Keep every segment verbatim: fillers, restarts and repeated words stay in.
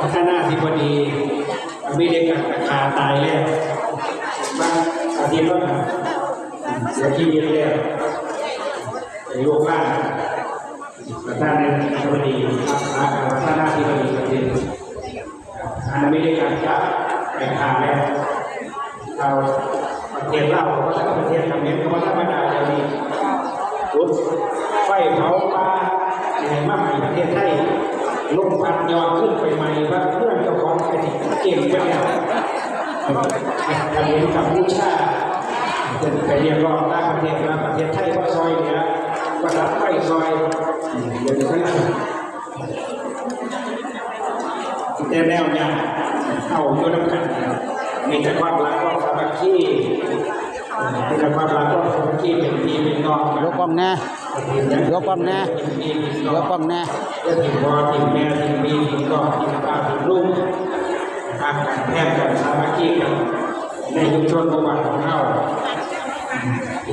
ประธานาธิบดีอเมริกันก็ฆ่าตายแล้ว บางอาทิตย์ว่าเสียชีวิตแล้ว ไอ้ลูกหลาน ประธานาธิบดี ประธานาธิบดีประเทศ อันอเมริกันจับไปฆ่าแล้ว เอาประเทศลาวก็ว่าประเทศเขมรก็ว่าธรรมดา เดี๋ยวนี้จุดไฟเผาป่า แห่มาไหม้ประเทศไทย ลมพัดย้อนขึ้นไปไหม้บ้านเมืองเจ้าของ ไปที่เก่งไปแล้ว เขมรกัมพูชา เป็นไปเรียกร้องต่างประเทศว่าประเทศไทยก็ซอยเหลือ ก็ดับไฟซอย เดี๋ยวนี้ แต่แนวยาก เอาอยู่นำกัน มีแต่ความรักความสามัคคีมีแต่ความรักความสามัคคี เป็นพี่เป็นน้องกัน ยกกล้องแน่ ยกกล้องแน่ เป็นพี่เป็นน้อง ยกกล้องแน่ เพื่อถิ่นพ่อถิ่นแม่ถิ่นพี่ถิ่นน้องถิ่นป้าถิ่นลุง รักกันแพงกันสามัคคีกัน ในชุมชนหมู่บ้านของเรา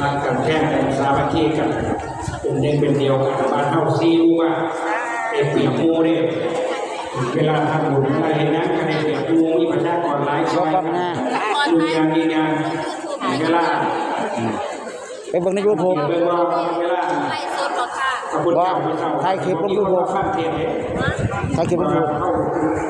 รักกันแพงกันสามัคคีกัน เป็นหนึ่งเป็นเดียวกัน บ้านเฮาสี่หมู่บ้าน ได้เปรียบหมู่เด้ เวลาทำบุญอะไรเห็นนั้นก็ได้เปรียบหมู่ มีประชากรหลายซอยกัน ยืนยันยืนยัน เวลา ไปเบิ่งใน YouTube เบิ่งว่าเวลา ไลฟ์สดเหรอคะ พระพุทธเจ้า ว่า พระเจ้า ถ่ายคลิปลง YouTube ข้ามเทียนเลย ถ่ายคลิปลง YouTube